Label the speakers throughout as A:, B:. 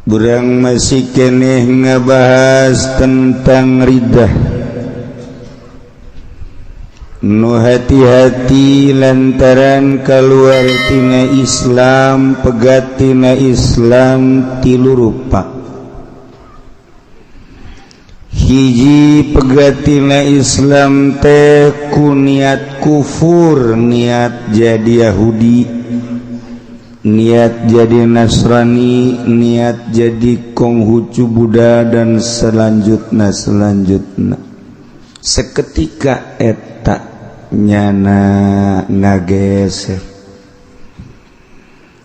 A: Urang masih keneh ngebahas tentang riddah. Nu hati-hati lantaran keluar tina Islam, pegat tina Islam tilu rupa. Hiji, pegat tina Islam teh ku niat kufur, niat jadi Yahudi, niat jadi Nasrani, niat jadi Konghucu, Buddha, dan selanjutnya selanjutnya. Seketika eta nyana ngageser,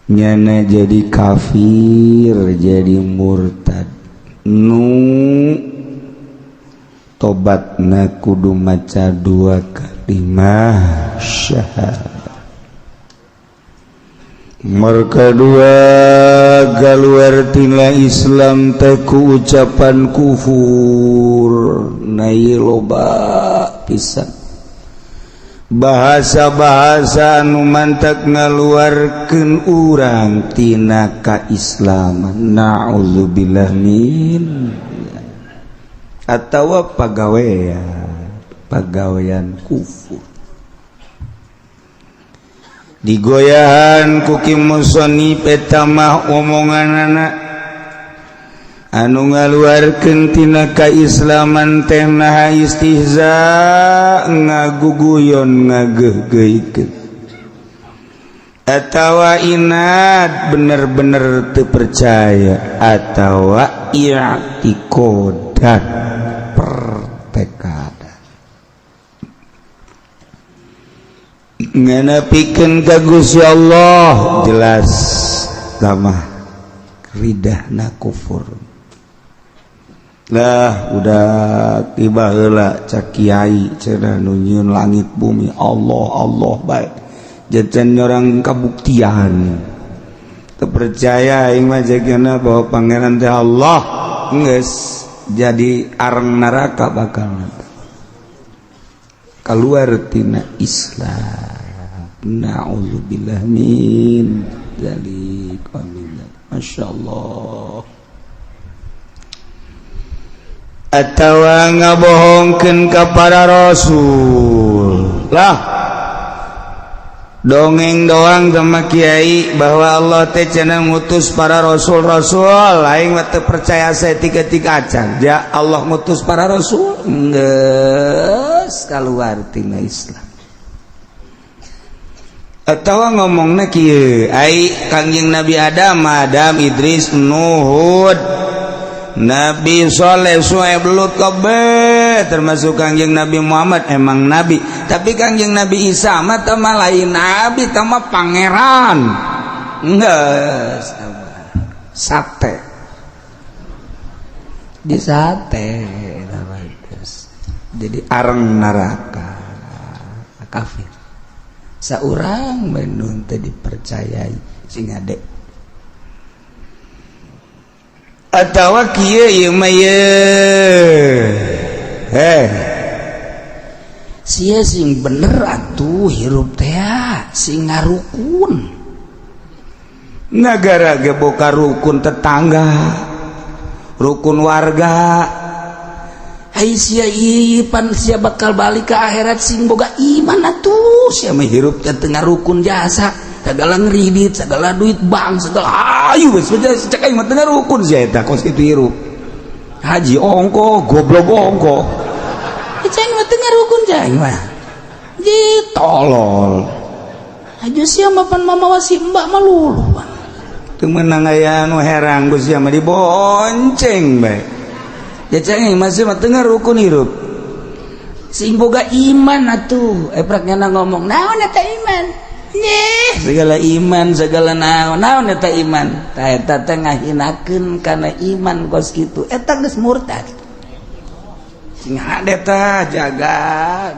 A: nyana jadi kafir, jadi murtad, nu tobatna kudu maca dua kalimah syahadat. Mereka dua, keluar tina Islam teh ku ucapan kufur. Na ieu loba pisan bahasa-bahasa anu mantak ngaluarkeun urang tina kaislaman. Naudzubillah min atawa pagawean pagawean kufur digoyahan ku Ki musonif. Eta mah omongan anak anu ngaluarkeun tina kaislaman teh naha istihza, ngaguguyon, ngageuhgeuhkeun, atawa inad, bener-bener teu percaya, atawa i'tikodan, pertekad ngenepikeun ka Gusti Allah. Jelas lamah ridahna kufur lah. Udah tiba heula cak kiai cenah nu nyieun langit bumi Allah, Allah bae jajan orang kabuktian. Terpercaya aing mah jagana bahwa Pangeran teh Allah, geus jadi arang neraka, bakal keluar tina Islam. Na'udzubillah min dzalik wa min. Masya Allah. Atawa ngabohongkeun ka para rasul lah. Dongeng doang sama kiai bahwa Allah teh cenah ngutus para rasul-rasul, aing mah teu percaya. Saya tiga-tiga acan ya Allah ngutus para rasul, geus keluar tina Islam. Atau ngomongna kieu, ai Kangjeng Nabi Adam, Adam, Idris, Nuh, Nabi Soleh, Suhaib, Lut kabeh, termasuk Kangjeng Nabi Muhammad emang nabi, tapi Kangjeng Nabi Isa mah teh mah lain nabi, teh mah pangeran. Geus sate di sate, jadi areng neraka, kafir. Seorang menun teh dipercayai sing ade. Atawa kieu, ieu mah ye, heh, sia sing bener atuh hirup teh, sing ngarukun. Negara ge boga rukun tetangga, rukun warga. Hai sia pan sia bakal balik ke akhirat, sing boga iman atuh. Sia mah hirup teh teu rukun jasa, segala ngeridit, segala duit bank, segala ayu geus cek aing mah teu rukun sia eta. Kos kitu hirup, haji ongko, goblok ongko. Cek aing mah teu rukun, cek aing mah ji tolol aja. Sia mah pan mamawa si mbak mah lulu. Teu meunang aya anu herang ku sia mah dibonceng bae. Ya cek aing masih mah teu rukun hirup. Sing boga iman atuh. Eprak nyana ngomong naon eta iman. Nyeh, segala iman, segala naon naon eta iman. Tah eta teh ngahinakeun kana iman kos kitu. Eta geus murtad. Sing hade tah jaga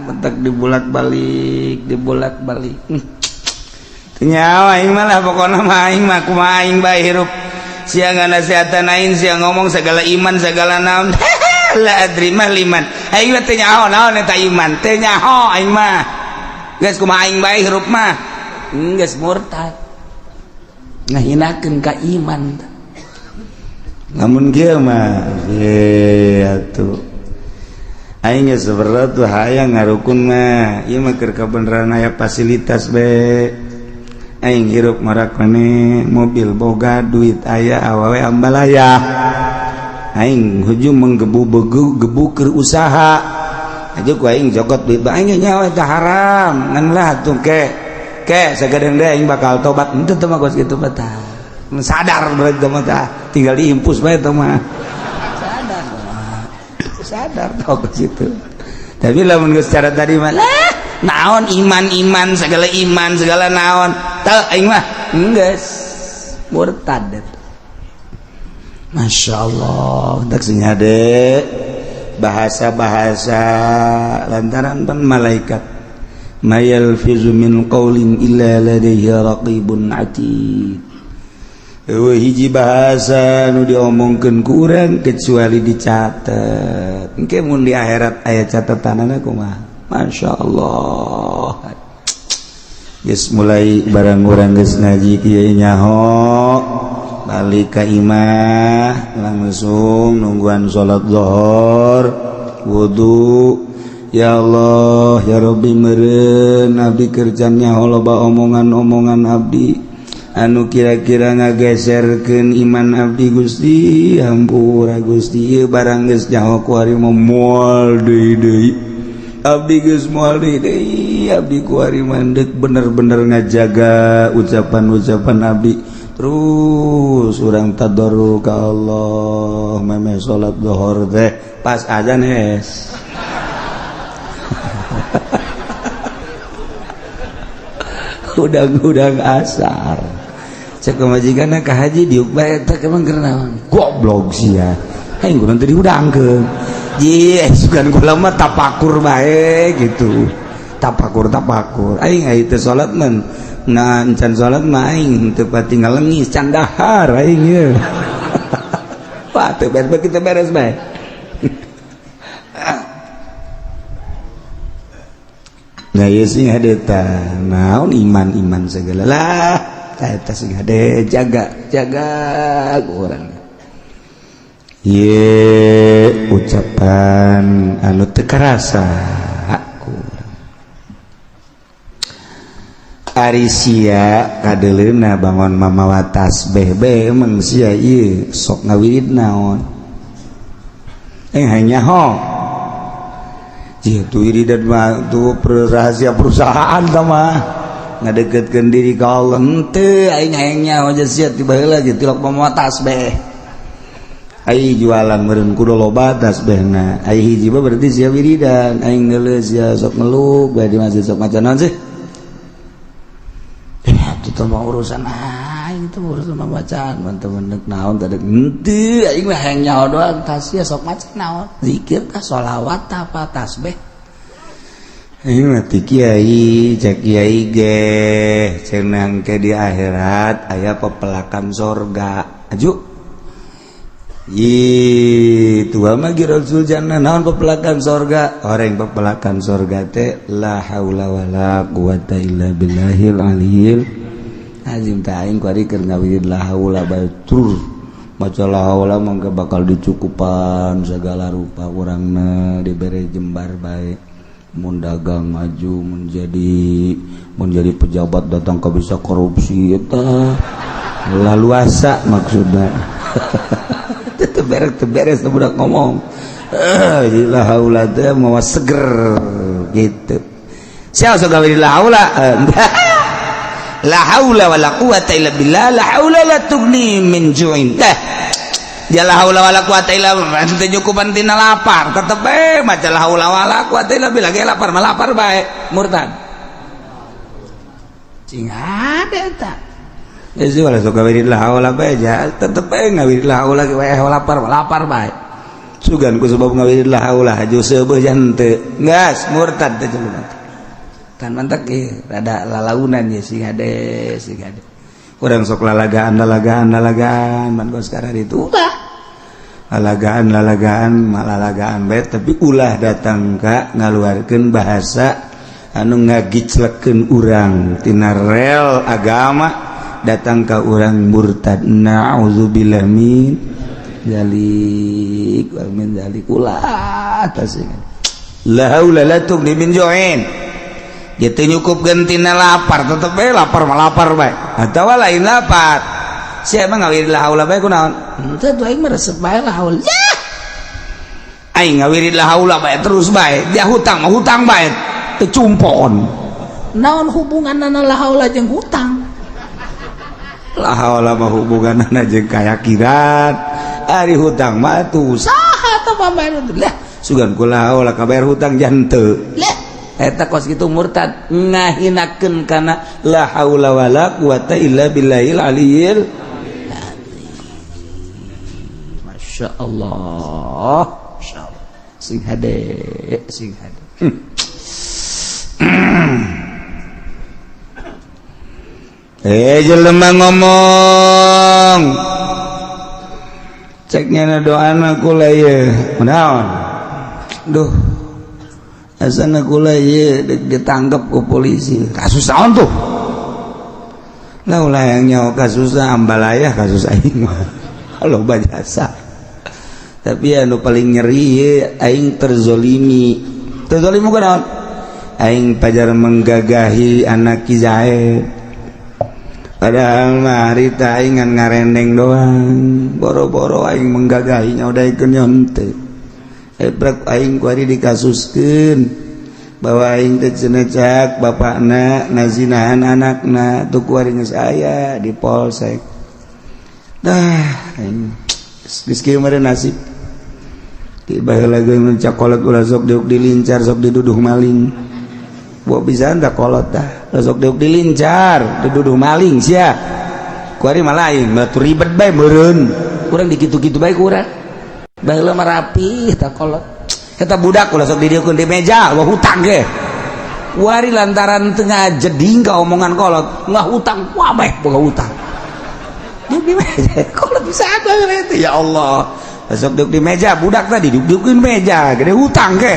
A: bentak dibulak-balik, dibulak-balik. Teu nyawa aing mah lah, pokona mah aing mah kumaha aing bae hirup. Sia nganasehatan aing, sia ngomong segala iman, segala naon. La adri mah liman. Aing mah teu nyaho naon eta iman. Teu nyaho aing mah. Geus kumaha aing bae hirup mah. Geus murtad. Ngahinakeun ka iman. Namun kieu mah ye atuh aing geus berat tuh hayang ngarukun mah ieu mah keur kabeneran aya fasilitas be aing hirup marak maneh mobil boga duit aya awewe ambalaya aing hujung menggebu-gebu gebu keur usaha aja ku aing jokot duit aing nyawa teh haram ngan lah tuh ke ke sagadeng deui aing bakal tobat henteu teh mah kos kitu mah tah sadar berarti teh mah tah tinggal diimpus bae teh mah sadar sadar tau ke situ. Tapi lamun geus cara tadi mah lah naon iman-iman segala iman segala naon teu aing mah geus murtad eta. Masya Allah tak sing hade bahasa-bahasa lantaran pan malaikat ma yalfizu min qaulin illa ladaihi raqibun atid. Eueuh hiji bahasa nu diomongkeun ku urang kecuali dicatet. Engke mun di akhirat aya catatanana kumaha? Masya Allah. Geus mulai barang urang geus ngaji kieu nyaho balik ka imah langsung nungguan salat zuhur wudu. Ya Allah ya Rabbi, meureun abdi kerjanya loba omongan-omongan abdi anu kira-kira ngageserkeun iman abdi. Gusti, hampura Gusti. Ieu barang geus nyaho ku ari mah moal deui deui abdi, geus moal deui deui abdi ku ari mandek bener-bener ngajaga ucapan-ucapan abdi. Terus urang tadarru ka Allah memeh salat zuhur teh pas azan es hudang-hudang asar cek pamajikanna ka haji diuk bae eta emang keur naon goblok sia aing kudu teu dihudangkeun ji sugan kula mah tapakur bae gitu tapakur tapakur aing aya teu salat mah. Nah, encan salat mah aing teu pati ngalengis can dahar aing ye. Wah, teu beres kita beres bae. Nah, ieu sing hade tah naon iman-iman segala lah eta sing hade jaga jaga urang. Ye ucapan anu teu karasa ku urang. Ari sia kadeleuna bangon mamawa tasbih be emang sia ieu sok ngawirid naon hanya ho itu wiridan mah tuh rahasia perusahaan mah ngadeketkeun diri ka Allah henteu aing hayang nyaho aja sia tiba heula ge tilok mamawa tasbih ai jualan meureun kudu loba tasbihna ai hiji mah berarti sia wiridan aing geuleuh sia sok ngeluh bae di masjid sok maca naon sih itu mah urusan aing itu urusan bacaan teman-teman naon tadi henteu aing mah hayang nyaho doang tas sia sok maca naon zikir tah sholawat tah apa tasbih aing mah ti kiai cek kiai ge cenah ke di akhirat aya pepelakan sorga aju ih tua mah Rasul jannah naon pepelakan sorga orang pepelakan sorga teh la haula wala quwata illa billahil aliyil azim. Tah aing kuari keur ngawirid la haula bae tur maca la haula mangga bakal dicukupan segala rupa urangna dibere jembar bae mun dagang maju menjadi pejabat datang ke bisa korupsi eta laluasa maksudna teu beres teu beres teu budak ngomong la haula teh mawa seger gitu sia sok gawe la haula la haula wala quwata illa billah la haula la tughni min ju'in teh dia la haula wala quwata illa billah teu nyukupan tina lapar tetep bae maca la haula wala quwata illa billah ge lapar mah lapar bae murtad cing ada eta geus wala sok gawe la haula bae ja tetep bae ngawirid la haula ge wae lapar lapar bae sugan ku sebab ngawirid la haula haju seubeuh jan teu geus murtad teh jelema kan mantak ge rada lalaunan ye sing hade sing hade urang sok lalagaan lalagaan lalagaan man kos sekarang itu ulah lalagaan lalagaan malalagaan bae tapi ulah datang ka ngaluarkeun bahasa anu ngagiclekeun urang tina rel agama datang ka urang murtad na'udzubillah min. Dzalik wa min dzalik ulah tasing. La haula la tughni min ju'in. Gitu nyukup gentina lapar tetep bae lapar mah lapar bae. Atawa lain lapar. Sia emang ngawirid la haula bae kunaon? Henteu tuh aing mah resep bae la haula. Aing ngawirid la haula bae terus bae. Dia hutang mah hutang bae. Teu cumpon.
B: Naon hubunganna la haula jeung hutang?
A: La haula mah hubunganna jeung kayakinan. Ari hutang mah tuh
B: saha teh pambayar
A: lah. Sugan ku la haula kabayar hutang jante.
B: Lah
A: eta kos kitu murtad ngahinakeun kana la haula wala quwata illa billahil aliyil
B: azim. Masya Allah. Masya Allah.
A: Sing hade, sing hade. Jelema ngomong ceknya doana kula ieu naon duh asana kula ieu ditangkep ku polisi kasus naon tuh lah ulah yang nyawa kasusna ambalaya kasus aing mah loba jasa tapi anu paling nyeri ieu aing terzolimi terzolimi ku naon aing pajar menggagahi anak Ki Zaid padahal mah harita aing ngan ngarendeng doang boro-boro aing menggagahinya udah ikut nyonte ebrek aing kuari dikasuskeun bahwa aing teh cenah cak bapakna nazinahan anakna tuh kuari geus aya di polsek dah aing geus kieu meureun nasib ti baheula geus mun cakolot ulah sok diuk dilincar sok diduduh maling buat bisa anda kolot dah sok diuk dilincar diduduh maling sia kuari mah lain batu ribet bae meureun kurang dikitu-kitu bae kurang baheula mah rapi eta kolot eta budak ulah sok didieukeun di meja wah hutang ge kuari lantaran tengah jeding ka omongan kolot nggak hutang wah bae boga hutang di meja kolot bisa ada itu ya Allah sok diuk di meja budak tadi diuk-diukeun meja gede hutang ge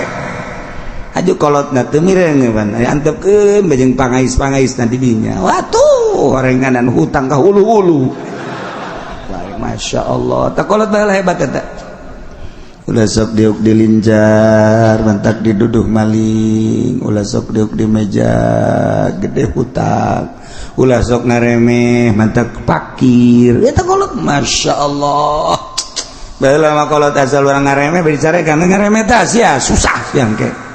A: aju kolot na teu mireng pan antepkeun bejeng pangais-pangais nanti dinya watuh orenganan hutang ka hulu-hulu. Masya Allah tak kolot baheula hebat eta ulah sok diuk dilincar mantak diduduh maling ulah sok diuk di meja gede hutang ulah sok ngaremeh mantak pakir eta kolot Masya Allah baheula mah kolot asal urang ngaremeh bari carekan ngaremeh tah sia susah yang ke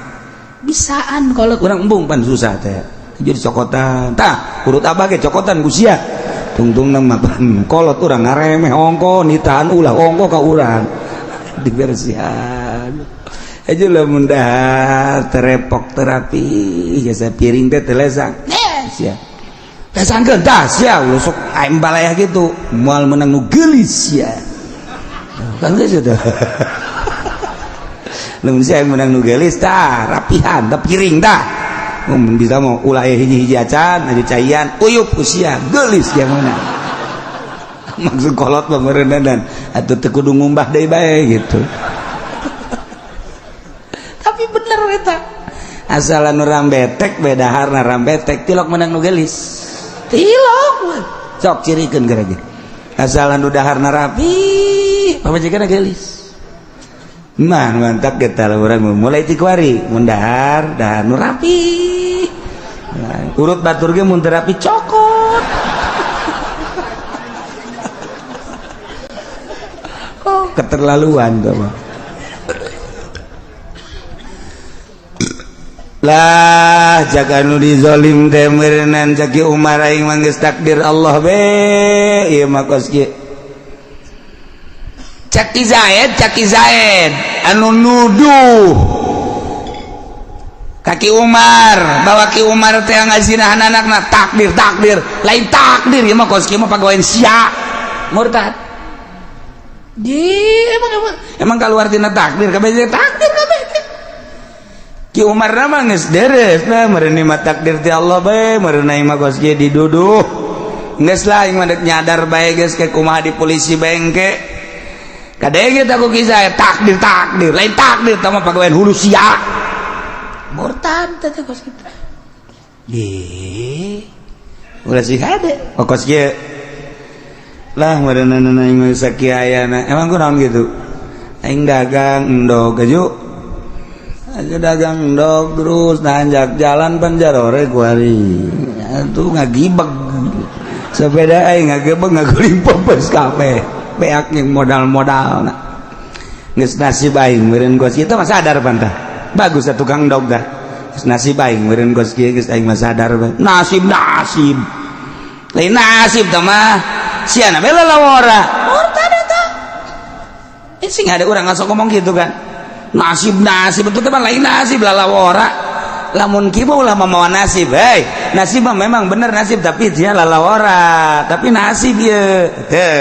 B: bisaan kolot
A: kurang embung pan susah teh jadi cokotan tah urut abah ge cokotan ku sia tungtungna mah pan kolot urang ngaremeh ongko nitahan ulah ongko ka urang dibersihan aja lamun dahar terepok terapi jasa piring teh teu lesang sia lesangkeun tah sia ulah sok aing balayah kitu moal meunang nu geulis sia kan geus teh lamun sia menang nu geulis tah rapihan tah piring tah mun bisa mau ulah hiji-hiji acan aju caian uyup ku sia geulis yang mana maksud kolot mah meureunna atuh teu kudu ngumbah deui bae gitu
B: tapi bener eta
A: asal anu rambetek beda harna rambetek tilok menang nu geulis
B: tilok
A: sok cirikeun geura ge asal anu daharna rapi pamajikanna geulis nah mantap kita orang mulai ti kuari mun dahar dahar nu rapi nah, urut batur ge mun teu rapi cokot oh keterlaluan tuh mah lah jaga nu dizolim teh meureunnan caki Umar aing mah geus takdir Allah be ieu mah kos kieu Caki Zaid anu nuduh kaki Umar bahwa Ki Umar teh ngazinahan anakna takdir takdir lain takdir ieu mah kos kieu mah pagawean sia
B: murtad di
A: emang keluar tina takdir kabeh takdir kabeh Ki Umar mah geus deres lah meureun mah takdir ti Allah bae meureun mah kos kieu diduduh geus lah aing mah nyadar bae geus ke kumaha di polisi bengke kadenge tak ku kisah takdir takdir lain takdir tah mah pagawean hulu sia
B: murtad teh kos kitu
A: Ih, ulah sih hade kos kieu Lah, meureunana aing mah sakiayana. Emang kunaon gitu? Aing dagang endog aju. Aja dagang endog terus nanjak jalan panjarore kuari. Atuh ngagibeg. Sepeda aing ngagebeg ngaguling pepes kabeh. Beak jeung modal-modalna. Geus nasib aing meureun kos kitu mah sadar pantah. Bagus atuh tukang endog dah. Geus nasib aing meureun kos kieu, geus aing mah sadar bae. Nasib nasib. Lain nasib tah mah. Sia na bela lawora.
B: Murtad eta.
A: Eh, sing ada orang ngasok ngomong gitu kan. Nasib nasib itu mah lain nasib, lalawora. Lamun kieu ulah mamawa nasib. Hei, nasib mah memang bener nasib, tapi dia lalawora. Tapi nasib ye. Teu.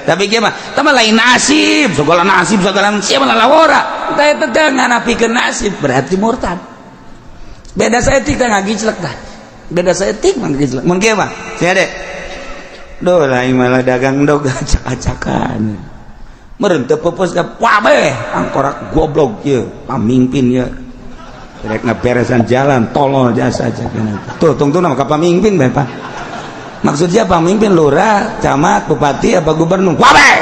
A: Tapi kieu mah tah mah lain nasib, segala nasib segala sia mah lalawora. Tah eta teh nganapikeun nasib berarti murtad. Beda saeutik teh ngagiclek tah. Beda saeutik mah ngagiclek. Mun kieu mah sia deh. Duh, lain malah dagang dog acak-acakan. Meureun teu peupeus ka kabeh angkorak goblok ieu pamimpin ieu. Rek ngaberesan jalan tolol jasa aja. Tuh tungtungna ka pamimpin bae, Pak. Maksudnya pamimpin lurah, camat, bupati apa gubernur? Kabeh.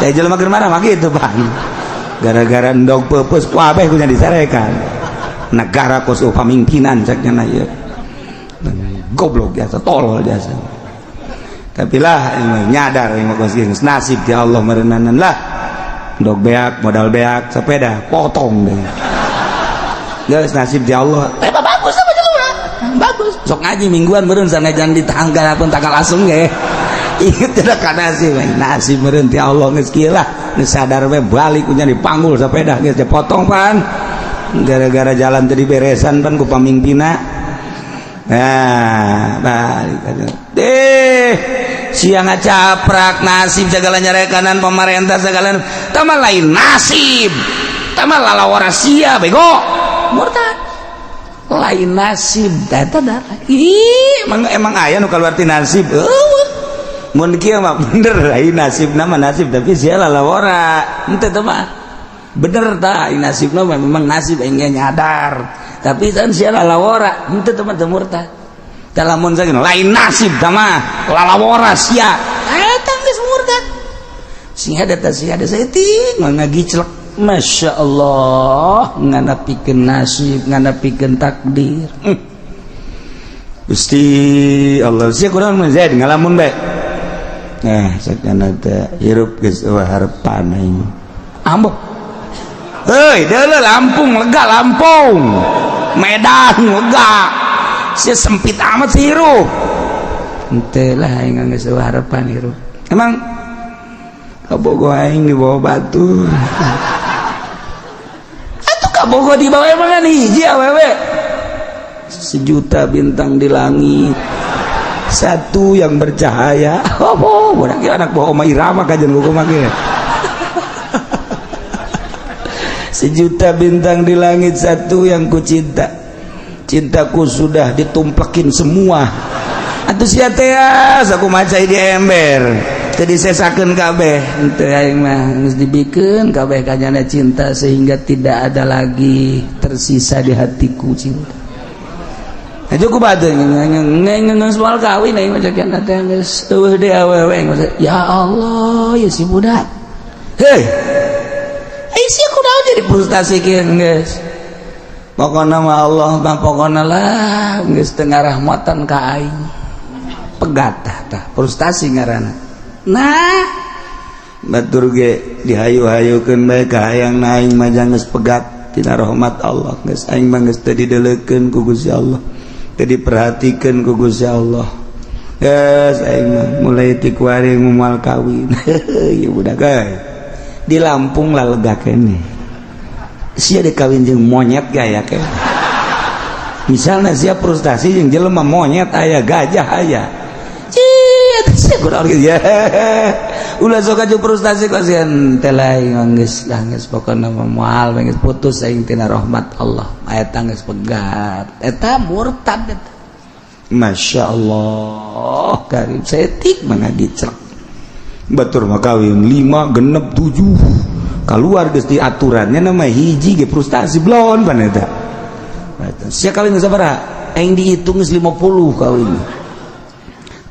A: Teh jelema keur marah mah kitu, Pak. Gara-gara endog peupeus kabeh kunya disarekan. Negara kos pamimpinan cek nya ieu. Goblok jasa, tolol jasa. Tapi lah nyadar yang kos geus nasib di Allah meureunanan lah. Endog beak, modal beak, sepeda potong deh. Geus nasib di Allah.
B: Eh, bagus sama jelema. Bagus.
A: Sok ngaji mingguan meureun sanajan di tanggal pun tanggal langsung ge. Inget tidak ka nasib, nasib meureun ti Allah geus kieu lah. Geus sadar we balik kunya dipanggul sepeda geus dipotong pan. Gara-gara jalan teu diberesan pan ku pamimpinna. Nah, balik aja. Deh, siang ngacaprak nasib segala nyarekanan pemerintah segala tama lain nasib. Tama lalawara sia bego.
B: Murtad.
A: Lain nasib
B: Eta darah.
A: Ih, emang emang aya nu kaluar ti nasib. Eueuh. Mun kieu mah bener lain nasib nama nasib, tapi sia lalawara. Henteu teh mah. Bener tah nasibna mah memang nasib aing ge nyadar. Tapi kan sia lalawara, henteu teh mah teu murtad. Tah lamun sakieu lain nasib tah mah lalawara sia.
B: Eta geus murtad.
A: Sing ada tah sing ada saeutik mah ngagiclek. Masya Allah, nganapikeun nasib, nganapikeun takdir. Gusti Allah sia kurang mah Zaid ngalamun bae. Nah, sakana teh hirup geus eueuh harepan aing. Ambo. Heuy, deuleu Lampung lega Lampung. Medan lega. Sia sempit amat sih hirup. Henteu lah aing geus eueuh harepan hirup. Emang kabogo aing di bawah batu. Atuh kabogo di bawah emang kan hiji awewe. Sejuta bintang di langit, satu yang bercahaya. Oh, budak ieu anak bawa Oma Irama kajian buku mah ge. Sejuta bintang di langit, satu yang ku cinta. Cintaku sudah ditumplekin semua. Atuh sia teh aku maca di ember. Teu disesakeun kabeh. Henteu aing mah geus dibikeun kabeh kanyana cinta sehingga tidak ada lagi tersisa di hatiku cinta. Aja ku batu ngeus moal kawin aing mah cek teh geus eueuh deui awewe. Ya Allah, ya si budak. Hei. Eh sia kunaon jadi frustasi kieu geus. Pokona mah Allah mah pokona lah geus teu ngarahmatan ka aing. Pegat tah tah frustasi ngaranna. Nah, batur ge dihayu-hayukeun bae ka hayang aing mah geus pegat tina rahmat Allah, geus aing mah geus teu dideulekeun ku Gusti Allah. Teu diperhatikeun ku Gusti Allah. Geus aing mah mulai ti kuari moal kawin. Ieu budak euy. Di Lampung lah lega kene. Sia dikawin jeung monyet gaya ke. Misalnya sia frustasi jeung jelema monyet aya, gajah aya. Cie, sia kurang gitu ya. Ulah sok aju frustasi kasihan teh lain geus lah geus pokona mah moal geus putus aing tina rahmat Allah. Eta geus pegat. Eta murtad eta. Masya Allah, karim saeutik mah ngagiclek. Batur mah kawin 5 genep 7 keluar geus di aturannya nama hiji ge frustasi blon pan eta. Sia kawin sabaraha? Aing dihitung geus 50 kawin.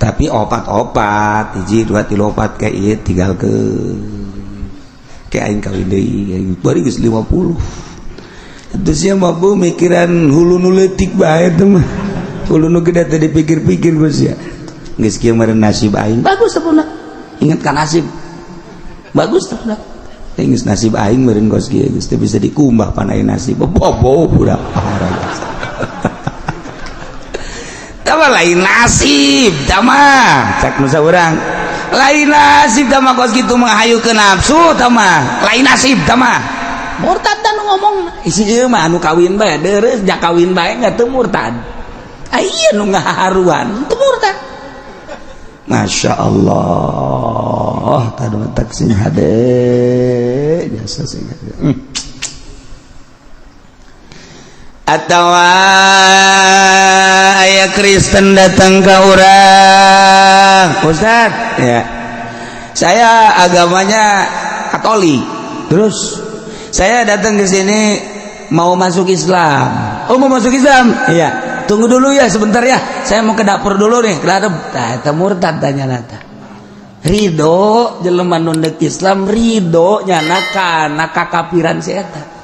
A: Tapi opat-opat, hiji, dua, tilu, opat, kayak ieu tinggal ke kayak aing kawin deui, aing bari geus 50. Terus sia mah bu mikiran hulu nu leutik bae teh mah. Hulu nu gede teh dipikir-pikir geus sia. Geus kieu meureun nasib aing. Bagus teh budak. Ingat kan nasib. Bagus teh budak. Geus nasib aing meureun kos kieu geus teu bisa dikumbah pan aing nasib. Bobo budak parah. Tama lain nasib, tama cak nusa urang. Lain nasib tama kos kitu mah hayu ke nafsu tama. Lain nasib tama.
B: Murtad dan ngomong.
A: Isi ieu mah anu kawin bae, deres ja kawin bae nggak teu murtad. Ah iya nu ngaharuan
B: teu murtad.
A: Masya Allah, tadi tak sing hade, jasa sing hade. Atau aya Kristen datang ke urang, Ustad, ya, saya agamanya Katolik. Terus saya datang ke sini mau masuk Islam. Oh, mau masuk Islam? Iya. Tunggu dulu ya sebentar ya. Saya mau ke dapur dulu nih. Ke dapur. Nah, eta murtad tanya nata. Ridho jelema nu ndek Islam ridho nyana kana kakafiran si eta.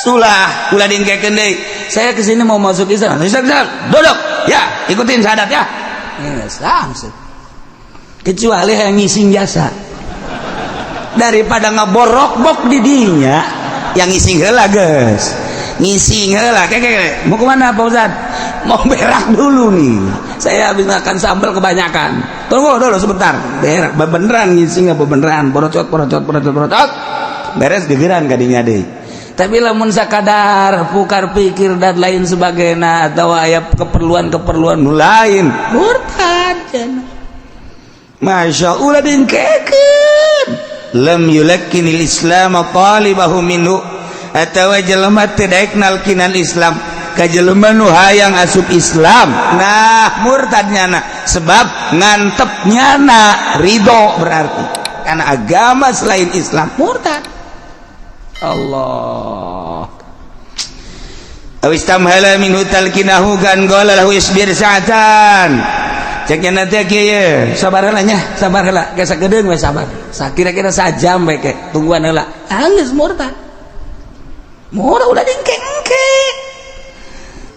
A: Sulah, ulah diengkekeun deui. Saya kesini mau masuk Islam. Islam, Islam. Duduk. Ya, ikutin syahadat ya. Ya, langsung. Kecuali yang ngising jasa. Daripada ngaborok-bok di dinya, yang ngising heula geus. Ngising heula. Keke, keke. Mau kemana Pak Ustad? Mau berak dulu nih. Saya habis makan sambal kebanyakan. Tunggu dulu sebentar. Berak, beneran ngising apa beneran? Borocot, borocot, borocot, borocot. Beres gegeran kadinya deui. Tapi lamun sakadar pukar pikir dan lain sebagainya atau aya keperluan-keperluan nu lain
B: murtad cenah.
A: Masya Allah dingkekeun. Lam yulakkinil Islam talibahu minhu atawa jelema teu daek nalkinan Islam ka jelema nu hayang asup Islam. Nah, murtad nyana sebab ngantep nyana ridho berarti karena agama selain Islam
B: murtad.
A: Allah. Aw istamhala minhu talkinahu kan qala lahu isbir sa'atan. Ceknya nanti kieu sabar heula nya, sabar heula, geus sakedeung we sabar. Sakira-kira sajam we ke, tungguan heula.
B: Anggeus murtad. Murtad ulah diengke-engke.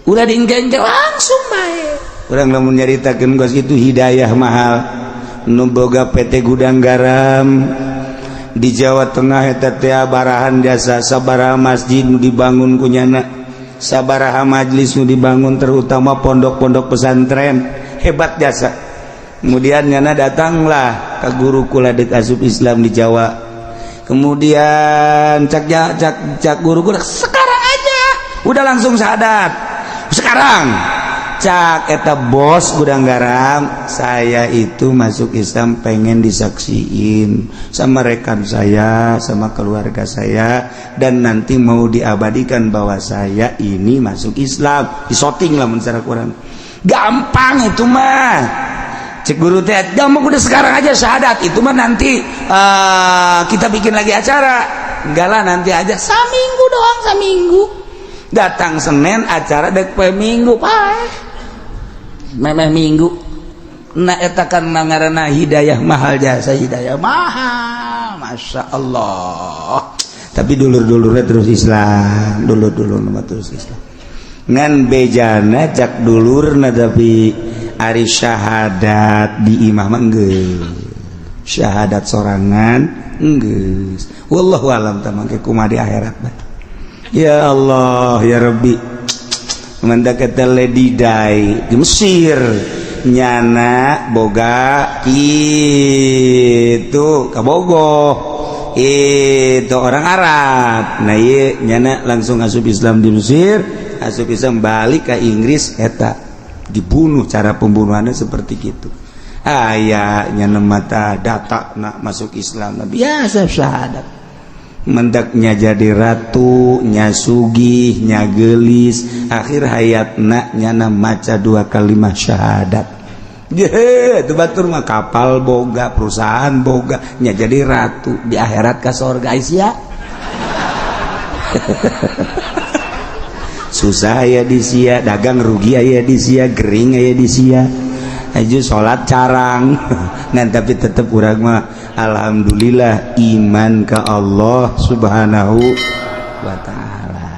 A: Ulah diengke-engke
B: langsung bae.
A: Urang lamun nyaritakeun kos itu hidayah mahal. Nu boga PT Gudang Garam di Jawa Tengah eta teh barahan jasa, sabaraha masjid nu dibangun kunyana, sabaraha majlis nu dibangun, terutama pondok-pondok pesantren, hebat jasa. Kemudian nyana datanglah ke guru kula dek asup Islam di Jawa. Kemudian cak cak cak guru kula, sekarang aja udah langsung syahadat sekarang. Cak eta bos Gudang Garam, saya itu masuk Islam pengen disaksiin sama rekan saya, sama keluarga saya, dan nanti mau diabadikan bahwa saya ini masuk Islam, disoting lah secara kurang gampang itu mah. Cek guru teh, gampang, udah sekarang aja syahadat, itu mah nanti kita bikin lagi acara. Enggak lah, nanti aja.
B: Saminggu doang, saminggu.
A: Datang Senin, acara dek poe Minggu,
B: pak
A: memeh Minggu. Nah, eta kan ngaranna hidayah mahal jasa, hidayah mahal, masya Allah. Tapi dulur-dulurnya terus Islam, dulur-dulur nama terus Islam, ngan bejana cak dulurna, tapi ari syahadat di imah mah geus syahadat sorangan geus. Wallahu alam tamangke kumaha di akhirat mah. Ya Allah ya Rabbi. Mantak eta Lady Di di Mesir nyana boga gitu kabogoh itu orang Arab. Nah, iya nyana langsung asup Islam di Mesir, asup Islam, balik ke Inggris, eta dibunuh. Cara pembunuhannya seperti gitu. Aya nyana mata data nak masuk Islam biasa syahadat, mendaknya jadi ratu nya, sugih nya, gelis. Akhir hayatna nyana maca dua kalimat syahadat. Ye, itu batur mah kapal boga, perusahaan boga, nya jadi ratu di akhirat ka sorga sia. Susah aya di sia, dagang rugi aya di sia, gering aya di sia. Aju salat carang. Ngan tapi tetep urang mah alhamdulillah iman ka Allah Subhanahu wa taala.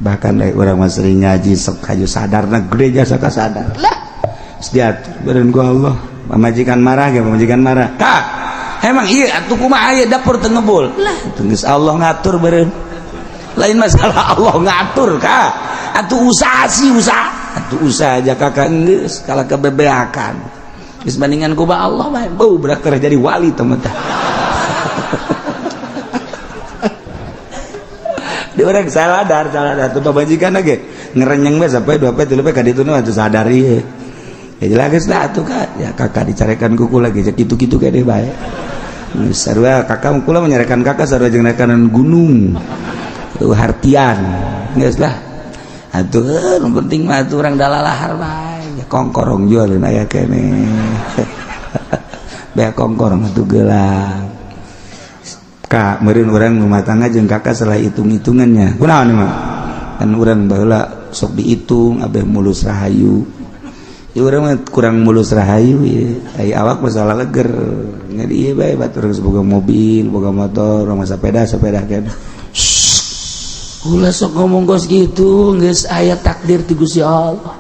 A: Bahkan dari urang mah sering ngaji sok haju sadarna gede jasa ka sadar. Lah, diatur beureun ku Allah. Pamajikan marah ge, pamajikan marah. Kak, emang iya atuh kumaha aya dapur teu ngebul. Lah, geus Allah ngatur beureun. Lain masalah Allah ngatur kak. Atuh usaha sih usaha. Atuh usaha aja kakak geus kalah kebebeakan. Geus bandingan ku Allah bae. Bau berak jadi wali teman tah. Di orang saladar, saladar tuh pamajikan ge ngerenyeng bae sampai 2 pe 3 pe ka ditu nu atuh sadar ieu. Ya jelas lah atuh kak, ya kakak dicarekan kuku lagi, gitu-gitu kayak deh bae. Sarua kakak kula menyarekan kakak sarua jeung rekanan gunung. Tuh hartian. Geus lah. Atuh nu penting mah atuh urang dalalahar bae. Ya kongkorong jualin aya keneh. Bea kongkorong atuh gelang. Kak, meureun urang rumah tangga jeung kakak salah hitung-hitungannya. Kunaon mah? Kan urang baheula sok dihitung abeh mulus rahayu. Ya urang mah kurang mulus rahayu ya. Ai awak masalah leger. Jadi ieu bae batur geus boga mobil, boga motor, urang mah sepeda, sepeda keneh. Ulah sok ngomong kos gitu, geus aya takdir ti Gusti Allah.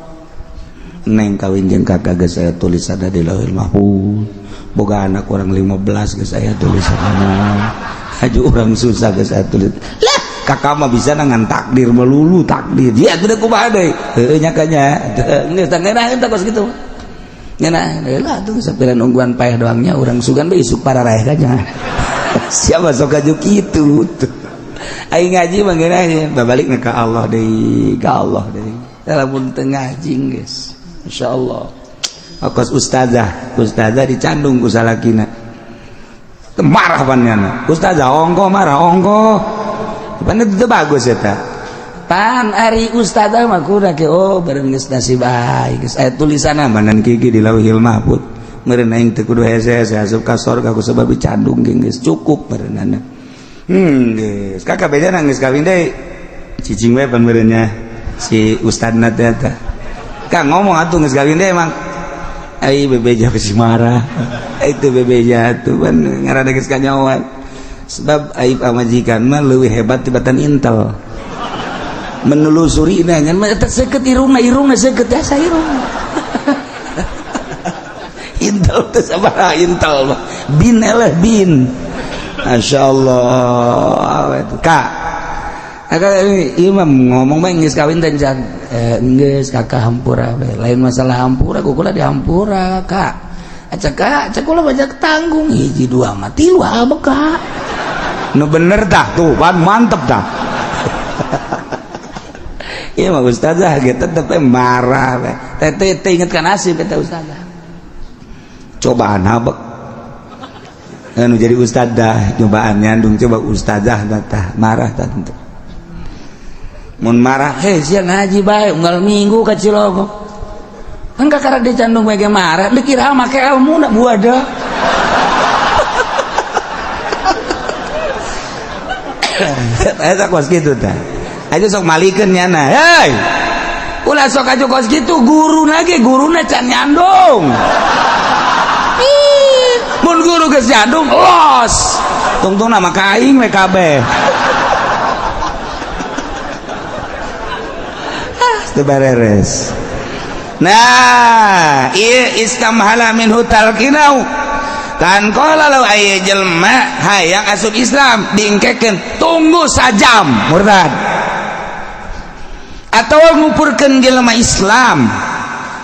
A: Neng kawin jeung kakak geus aya tulisanna di Lauhil Mahfuz. Boga anak urang 15 geus aya tulisanna. Haju urang susah geus aya tulis. Lah, kakak mah bisa ngan takdir melulu takdir. Ya atuh kumaha deui? Heueuh nya kanya. Geus tah ngeunah eta kos kitu. Ngeunah lah atuh sapiran ungguan paeh doangnya urang sugan bae isuk pararaeh kanya. Siapa sok aju kitu tuh. Aing ngaji mah ngeunah babalik ka Allah deui, ka Allah deui. Lamun teu ngaji geus. Insyaallah. Akos ustazah, ustazah dicandung ku salakina. Marah pannyana. Ustazah ongko marah ongko. Pan itu bagus eta. Pan ari ustazah mah kudu ke oh bareng geus nasib aing geus aya tulisanna manan gigi di Lauhil Mahfuz. Meureun aing teu kudu hese-hese asup ka sorga ku sebab dicandung geus cukup meureunana. Geus kakak beda geus kawin deui. Cicing we pan meureunnya si ustadna teh eta. Kang ngomong atuh geus kawin deui emang. Ai bebeja besi marah. Itu bebeja tuh pan ngaranna geus kanyawan. Sebab aib pamajikan mah leuwih hebat tibatan intel. Menelusuri nya mah eta seukeut irungna, irungna seukeut asa irungna. Intel teh sabaraha intel mah. Bin eleh bin. Masya Allah kak, kakak imam ngomong bae geus kawin teh can geus kakak hampura we. Lain masalah hampura kukula dihampura kak. Acak kak, acak kula banyak tanggung hiji dua mah tilu abek kak. Nu bener tah tuh pan mantep tah. Iya mah ustazah ge tetep marah we. Teh teh inget kan nasib eta ustazah. Cobaan habek. Anu jadi ustadzah cobaan nyandung coba ustadzah tah marah tah tentu. Mun marah heh sia ngaji bae unggal minggu ka Cilogok. Kan kakara dicandung bae ge marah dikira make ilmu na buada. Eta kos kitu tah. Aja sok malikeun nyana. Hei. Ulah sok aju kos kitu guruna ge guruna can nyandung. Mun guru geus nyandung los. Tungtungna mah ka aing we kabeh. Teu bareres. Nah, ieu istamhala minhu talqinau. Kan qala law aya jelema hayang asup Islam diengkekeun tunggu sajam murtad. Atau ngupurkeun jelema Islam.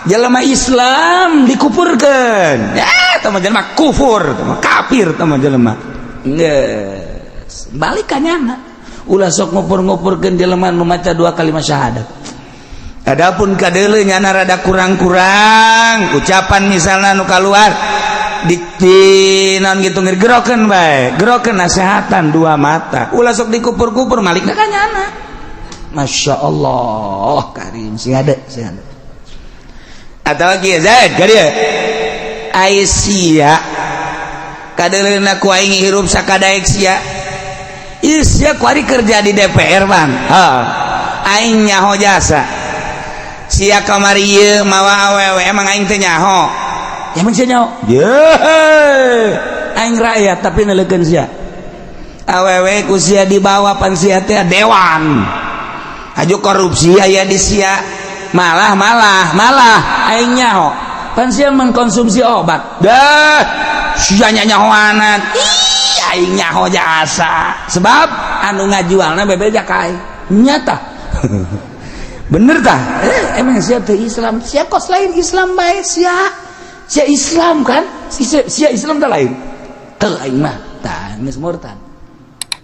A: Jelema Islam dikupurkeun. Ya, tah mah jelema kufur, tah mah kafir tah mah jelema. Geus, balik ka nyana. Ulah sok ngupur-ngupurkeun jelema nu maca dua kalimat syahadat. Adapun kadeuleu nyana rada kurang-kurang ucapan misalna nu kaluar di naon gitu gerokeun bae, gerokeun nasehatan dua mata. Ulah sok dikupur-kupur malikna ka nyana. Masya Allah karim sing ada sing ada. Atau kieu Zaid ka dieu. Ai sia kadeuleuna ku aing hirup sakadaek sia. Ieu sia kuari kerja di DPR bang. Heeh. Aing nyaho jasa sia kamari ieu mawa awewe, emang aing teh nyaho? Emang sia nyaho? Ye, aing rakyat tapi neleukeun sia. Awewe ku sia dibawa, pan sia teh dewan aju korupsi aya di sia. Malah malah malah aing nyaho, pan sia mengkonsumsi obat dah, sia nyahoanan. Ih, aing nyaho jasa sebab anu ngajualna bebeja ka aing. Nyata bener tah. Eh, emang sia teh Islam? Sia kos lain Islam bae sia. Sia Islam kan? Sia, sia Islam teh lain? Teu aing mah. Tah, geus murtad.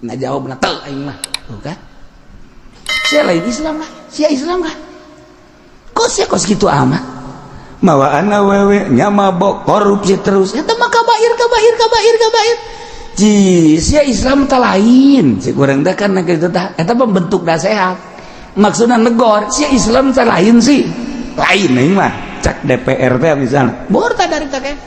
A: Nggak jawab na, teu aing mah. Tuh kan? Sia lain Islam lah. Sia Islam kan? Kok sia kos gitu amat? Mawaan awewe nya mabok, korupsi terus. Eta mah kabair, kabair, kabair, kabair. Ji, sia Islam teh lain. Si kurang teh kan kitu tah. Eta pembentuk nasihat. Maksudnya negor, sia Islam teh lain sih. Lain aing mah. Cak DPR teh misalnya.
B: Murtad dari teh.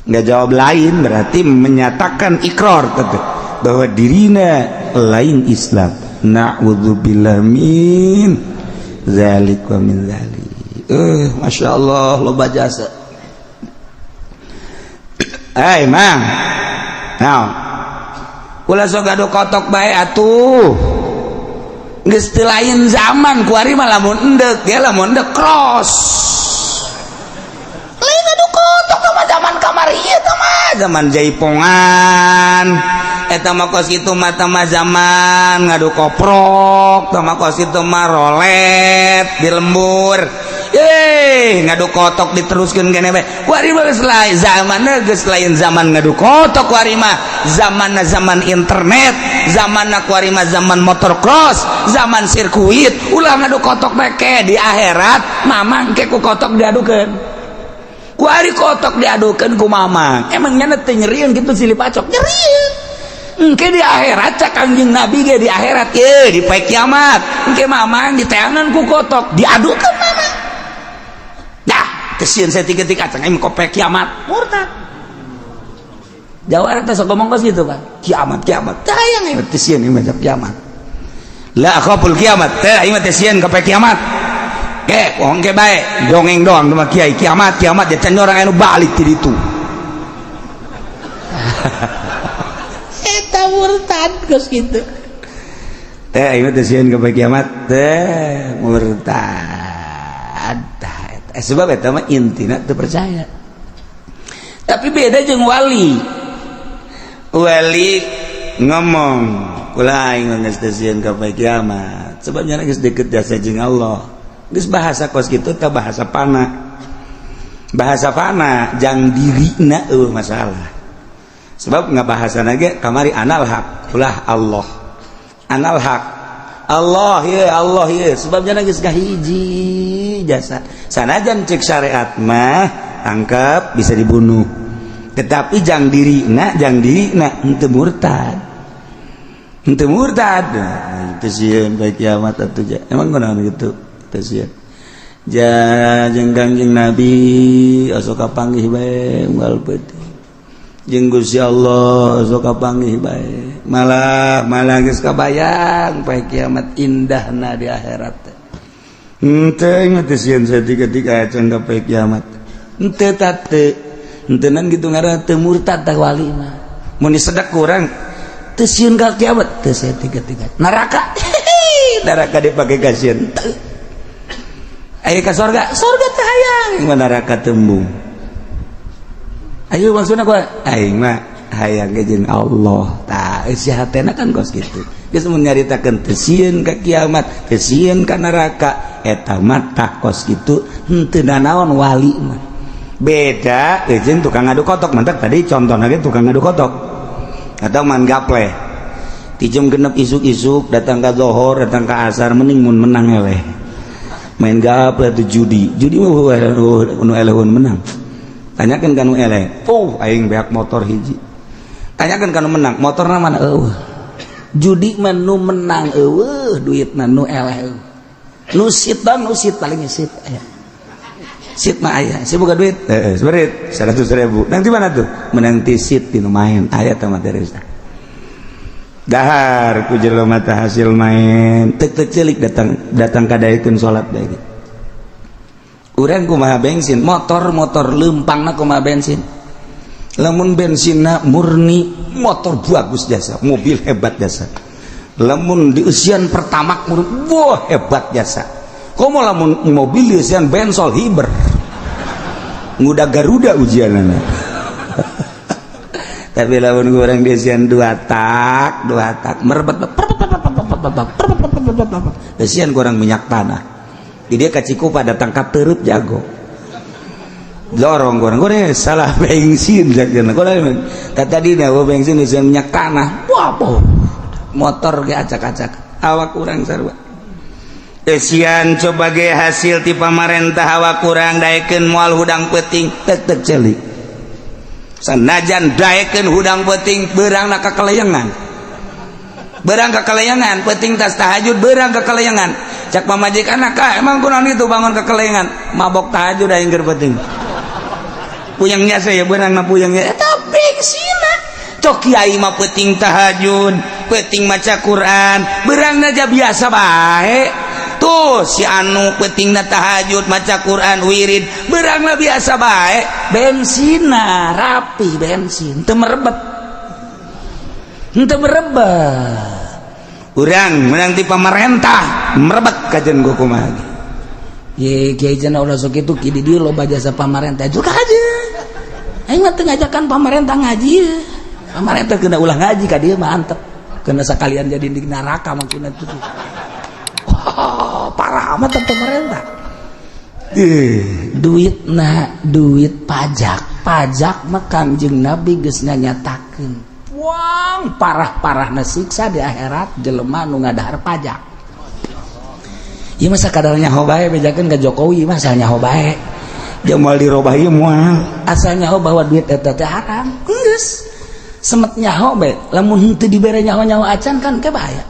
A: Nggak jawab lain berarti menyatakan ikrar gitu, bahwa dirina lain Islam. Na'udzubillah min zalik wa min zalik. Eh, masya Allah, loba jasa. Eh, Mang, nah, ulah sok gaduh kotok bae atuh. Geus teu lain zaman kuari mah. Lamun endek dia, lamun endek cross, lain adu kotok mah. Zaman kamari ieu mah zaman jaipongan, eta mah kos kitu mah. Mah zaman ngadu koprok tah mah, kos kitu mah rolet di lembur. Eh, ngadu kotok diteruskeun kene bae. Kuari mah geus lain zamanna, geus lain zaman ngadu kotok. Kuari mah zamanna zaman internet, zamanna kuari mah zaman motor cross, zaman sirkuit. Ulah ngadu kotok bae. Di akhirat mamang ke ku kotok diadukeun. Kuari kotok diadukeun ku mamang, emang nyana teu nyerieun gitu? Silih pacok nyerieun. Engke di akhirat, cak Kangjeng Nabi ge, di akhirat ye, di poe kiamat engke mamang diteangan ku kotok, diadukeun mamang. Dah teu sieun saeutik-eutik acang aing poe kiamat
B: Murtad.
A: Jawa teh sok ngomong kos gitu kan, kiamat kiamat teh hayang aing teu sieun ieu mah kiamat. La akhaful kiamat teh, aing mah teu sieun ka poe kiamat. Ke bohong ke bae, dongeng doang mah kiai, kiamat kiamat ya can orang anu balik ti ditu.
B: Eta murtad geus kitu.
A: Teh, aing mah teu sieun ka poe kiamat teh, murtad. Tah eta. Eh, sebab eta mah intina teu percaya. Tapi beda jeung wali. Wali ngomong, "Kula aing mah geus teu sieun ka poe kiamat." Sebab nya geus deket jasa jeung Allah. Geus bahasa kos kitu teh bahasa fana. Bahasa fana jang dirina eueuh masalah. Sebab nggak bahasa ge kamari anal haq, ulah Allah. Anal haq. Allah ya, Allah ya, sebabnya geus kahiji jasa. Sanajan cek syariat mah tangkap bisa dibunuh. Tetapi jang dirina henteu murtad. Henteu murtad. Nah, teu sieun poe kiamat atuh ja. Emang kunaon kitu? Teu sieun. Ja jeung Kangjeng Nabi osok kapanggih bae unggal peuting. Jeung Gusti Allah osok kapanggih bae. Malah malah geus kabayang poe kiamat indahna di akhirat teh. Henteu, ingat teu sieun saeutik-eutik acan ka poe kiamat. Henteu teu. Henteunan gitu ngaranna teu murtad tah wali mah. Mun disedak kurang teu sieun ka kiamat, teu saeutik-eutik. Neraka. Neraka dipake kasieun. Teu. Ayo ka sorga, sorga teh hayang, mah neraka tembung. Ayo maksudna ku aing mah hayang ge jeung Allah. Tah, eusi hatena kan kos kitu. Geus mun nyaritakeun teu sieun ka kiamat, teu sieun ka neraka, eta mah tah kos kitu henteu nanaon wali mah. Beda jeung tukang ngadu kotok, mantap tadi contohna ge tukang ngadu kotok. Atau man gaple. Ti jam 6 isuk-isuk datang ka zohor, datang ka asar, mending mun menang eleh. Main gaple tuh judi. Judi mah nu eleh menang. Tanyakan ka nu eleh, "Oh, aing beak motor hiji." Tanyakan ka nu menang, "Motorna mana?" "Eueuh." Judi mah nu menang eueuh duitna, nu eleh eueuh. Nu sit bang, nu sit paling sit aya. Sit mah aya, si boga duit. Heeh, seberit 100 ribu. Nanti mana tuh? Menang ti sit ti nu main. Aya teh materi. Dahar ku jelema teh hasil main tek tek celik datang datang kadaekeun salat bae. Urang kumaha bensin, motor-motor lempangna kumaha bensin. Lamun bensinna murni, motor bagus jasa, mobil hebat jasa. Lamun di usian pertama murni, wah hebat jasa. Komo lamun mobil dieusian bensol hiber. Nguda Garuda ujianana. Tapi lamun urang dieusian dua tak merebet eusian kurang minyak tanah. Di dia ka Cikupa datang ka Teureut jago. Dorong kurang goreng salah bensin jak goreng. Tadi dah bensin eusian minyak tanah. Wah, boh. Motor ge acak-acak. Awak kurang sarua. Eusian coba ge hasil ti pamarentah awak kurang daekeun moal hudang peuting tek tek celik. Sanajan daekeun hudang peuting beurangna kakeleyengan. Beurang kakeleyengan peuting tas tahajud beurang kakeleyengan. Cak pamajikan ka emang kunaon itu bangun kakeleyengan mabok tahajud aing keur peuting. Puyengnya saya beurangna puyengnya eta bengsina. Cok kiai mah peuting tahajud, peuting maca Quran, beurangna aja biasa bae. Tuh si anu peutingna tahajud maca Quran wirid beurangna biasa bae, bensina rapi bensin teu merebet. Henteu merebet. Urang menang ti pamarentah merebet kajen gua kumaha.
B: Ye kiai cenah ulah sok kitu ki di dieu loba jasa pamarentah juga aja. Aing mah teu ngajakan pamarentah ngaji. Pamarentah kena ulah ngaji ka dieu mah antep. Kena sekalian jadi di neraka maksudna itu. Wah, parah amat pemerintah. Duit na duit pajak, pajak mah Kangjeng Nabi geus nganyatakeun. Wang parah-parahna siksa di akhirat jelema nu ngadahar pajak. Ieu mah sakadar nyaho bae bejakeun ka Jokowi mah asal nyaho bae.
A: Dia moal dirobah ieu moal.
B: Asal nyaho bahwa duit eta teh haram. Geus. Semet nyaho bae, lamun henteu dibere nyaho-nyaho acan kan ke bahaya.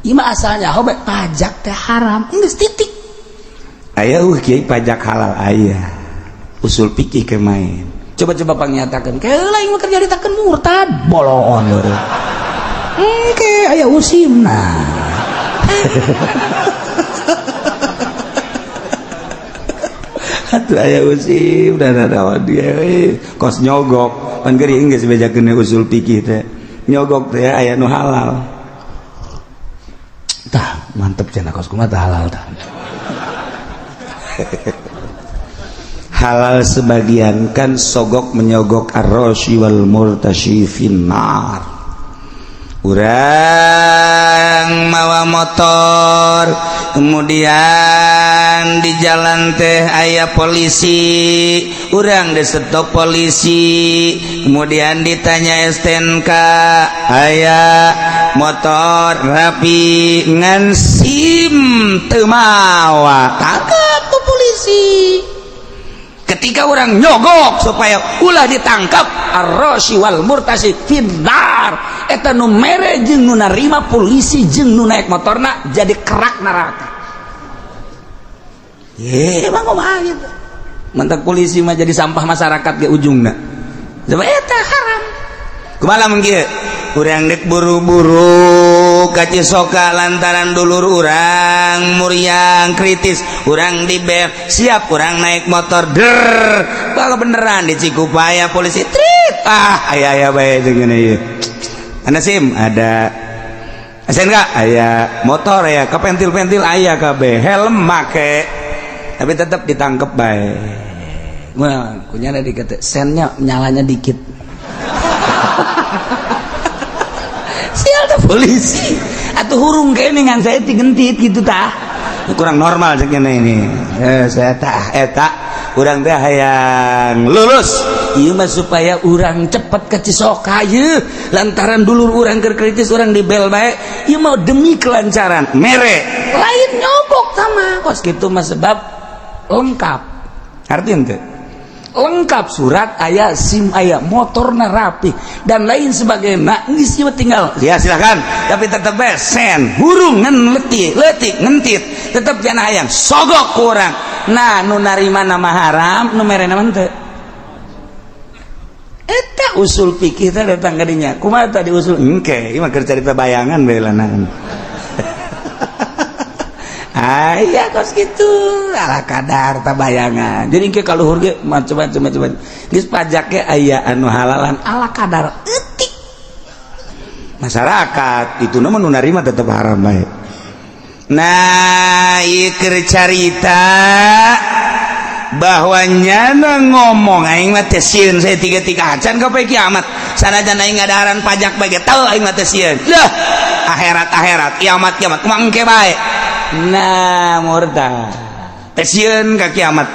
B: Ieu mah asal nyaho bae pajak teh haram. Geus titik.
A: Aya kiai pajak halal aya. Usul fikih ke main.
B: Coba-coba pangyatakeun, keula aing mah kerja ditakeun murtad, bolongon leureun. Engke aya usimna.
A: Atuh aya usim dan ada dia kos nyogok. Pan geuring geus bejakeun usul fikih teh. Nyogok teh aya nu halal.
B: Tah, mantep cenah kos kumaha tah halal tah.
A: Halal sebagian kan sogok menyogok ar-rasyi wal murtasyi finnar. Urang mawa motor kemudian di jalan teh aya polisi, urang disetop polisi, kemudian ditanya STNK, aya motor rapi ngan SIM teu mawa, tangkap ku polisi. Ketika orang nyogok supaya ulah ditangkap, ar-rasyi wal murtasyi finnar, eta nu mere jeung nu narima polisi jeung nu naik motorna jadi kerak neraka. Ye, emang kumaha gitu. Mentak polisi mah jadi sampah masyarakat ge ujungna. Coba eta haram. Kumaha lamun kieu? Urang dek buru-buru ka Cisoka lantaran dulur urang muriang kritis, urang di bel, siap urang naik motor der. Kalau beneran di Cikupaya polisi trit. Ah, aya aya bae jeung ngene ieu. Ana SIM ada. SNK aya, motor aya, kepentil-pentil aya kabeh, helm make. Tapi tetap ditangkep bae.
B: Wah, kunyana dikete sennya nyalanya dikit. Sial tuh polisi. Atau hurung kene ngan saya gentit gitu tah.
A: Kurang normal cek ini. Saya tah eta urang teh hayang lulus.
B: Ieu mah supaya urang cepet ke Cisoka ieu lantaran dulur urang keur kritis urang dibel bae. Ieu mah demi kelancaran
A: mere.
B: Lain nyogok sama kos kitu mah sebab lengkap.
A: Artinya teh
B: lengkap surat aya, SIM aya, motorna rapi dan lain sebagainya. Geus ieu tinggal
A: ya silakan, tapi tetep bae sen hurung ngan letik letik ngentit tetep jangan hayang sogok ku urang.
B: Nah, nu narima nama haram, nu mere nama henteu.
A: Eta usul fikih teh datang ka dinya. Kumaha tadi usul engke, ieu mah keur carita bayangan bae lanangan. Aya kos kitu, ala kadar ta bayangan. Jadi engke ka luhur ge macam-macam macam. Geus pajak ge aya anu halalan ala kadar eutik. Masyarakat itu nama nu narima tetep haram bae. Nah, ieu keur carita bahwa nyana ngomong aing mah teh sieun saya tiga-tiga acan ka poe kiamat. Sanajan aing ngadaharan pajak bae ge teu aing mah teh sieun. Lah, akhirat akhirat, kiamat kiamat kumaha engke bae. Nah, murtad. Teh sieun ka kiamat.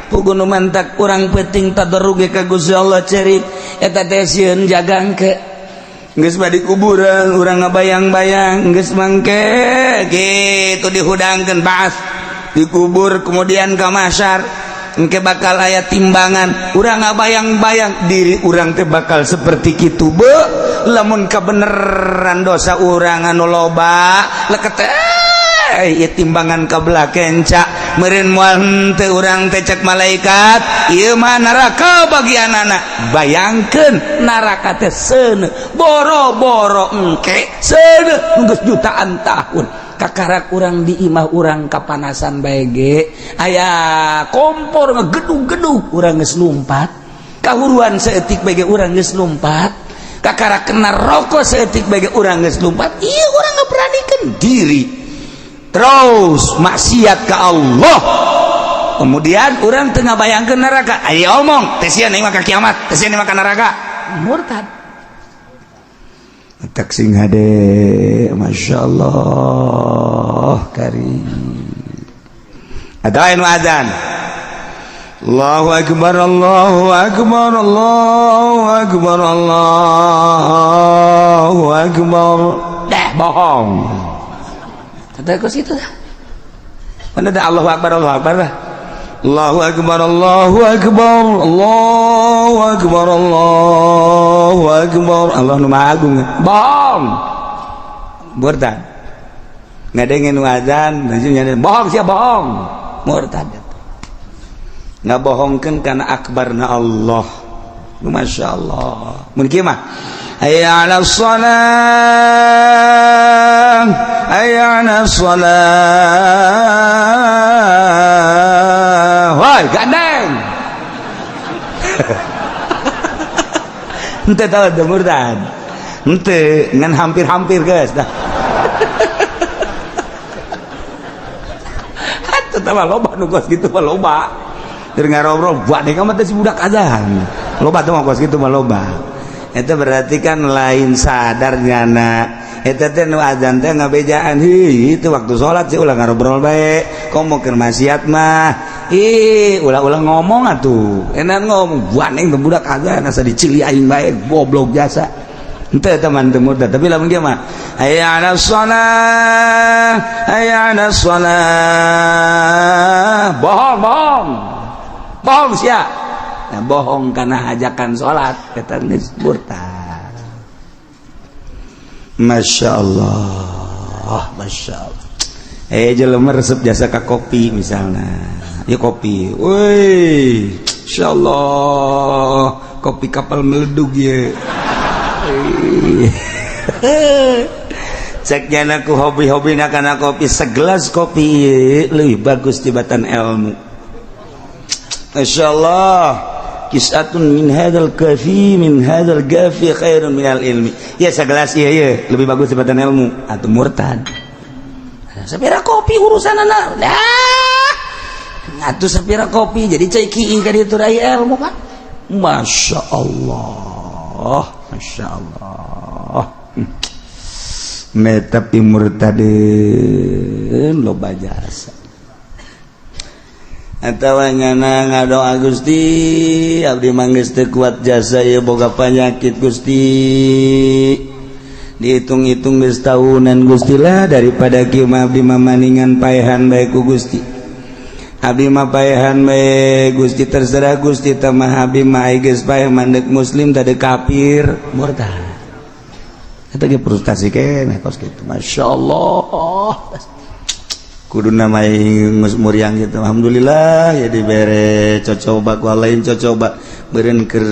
A: Puguh nu mantak urang penting tadarru ge ka Gusti Allah cerik eta teh sieun jaga engke. Geus badi kuburan urang ngabayang-bayang geus mangke kitu dihudangkeun baas dikubur kemudian ke mahsyar engke bakal aya timbangan urang ngabayang-bayang diri urang teh bakal seperti kitu be lamun kabeneran dosa urang anu loba leket ieu timbangan kabelah kenca meureun moal henteu urang teh cek malaikat ieu mah neraka bagianana. Bayangkeun neraka teh seuneu boro-boro engke seuneu geus jutaan tahun kakarak urang di imah urang kapanasan bae ge aya kompor ngegedug-gedug urang geus lumpat, kahuruan saeutik bae ge urang geus lumpat, kakara kena rokok saeutik bae ge urang geus lumpat. Ieu urang ngaberanikeun diri terus maksiat ke Allah, kemudian urang teu ngabayangkeun neraka. Aya omong teh sieun aing mah ka kiamat, teh sieun aing mah ka neraka, murtad. Tak sing hade, Masya Allah karim. Ada anu azan Allahu akbar, Allahu akbar, Allahu akbar, Allahu akbar. Dah bohong. Kata kos itu dah. Mana ada Allahu akbar, Allahu akbar dah. Allahu akbar, Allahu akbar, Allahu akbar, Allahu akbar. Allah nu Maha Agung. Bohong. Murtad. Ngadengin azan, bohong sia bohong. Murtad. Ngabohongkeun kana akbarna Allah. Masya Allah. Mun kieu mah hayya 'ala shalah, hayya 'ala shalah. Woi, gandeng. Henteu tahu teu murtad. Henteu ngan hampir-hampir geus dah. Atuh tah loba nu kos kitu mah loba. Keur ngarobrol buat deh kamu teh si budak azan. Loba tuh mah kos kitu mah loba. Itu berarti kan lain sadar nyana. Eta teh nu azan teh ngabejaan, heuh itu waktu salat sih ulah ngarobrol bae. Komo keur maksiat mah. Ih, ulah-ulah ngomong atuh. Enak ngomong buaneng teh budak azan asa dicili aing bae goblok jasa. Henteu eta mah teu murtad, tapi lamun dia mah hayya 'alas shalah, hayya 'alas shalah. Bohong, bohong. Bohong sia. Nah, bohong karena ajakan salat eta geus murtad. Masya Allah, Masya Allah. Jelema resep jasa ka kopi misalnya. Ya kopi. Woi, Masya Allah, kopi kapal meledug ya. Cek nyana ku hobi-hobi kana kopi, segelas kopi lebih bagus tibatan ilmu. Masya Allah. Kisatun min hadzal kafi min hadzal gafi khairun minal ilmi. Ya segelas iya iya lebih bagus tibatan ilmu atau murtad. Sapira kopi urusan anak. Dah. Atuh sapira kopi jadi cai kiing ka ditu rai ilmu kan. Masya Allah, Masya Allah. Tapi murtadin loba jasa. Atawa nyana ngadoa Gusti abdi mah geus teu kuat jasa ieu boga panyakit Gusti. Dihitung-hitung geus tahunan Gusti lah daripada kieu mah abdi mah maningan paehan bae ku Gusti. Abdi mah paehan bae Gusti terserah Gusti teh mah abdi mah geus paeh mandek muslim tadi kafir murtad. Eta ge frustasi keneh kos kitu. Masya Allah. Kudu namai muriang gitu. Alhamdulillah ya dibere cocoba ku lain cocoba beureun keur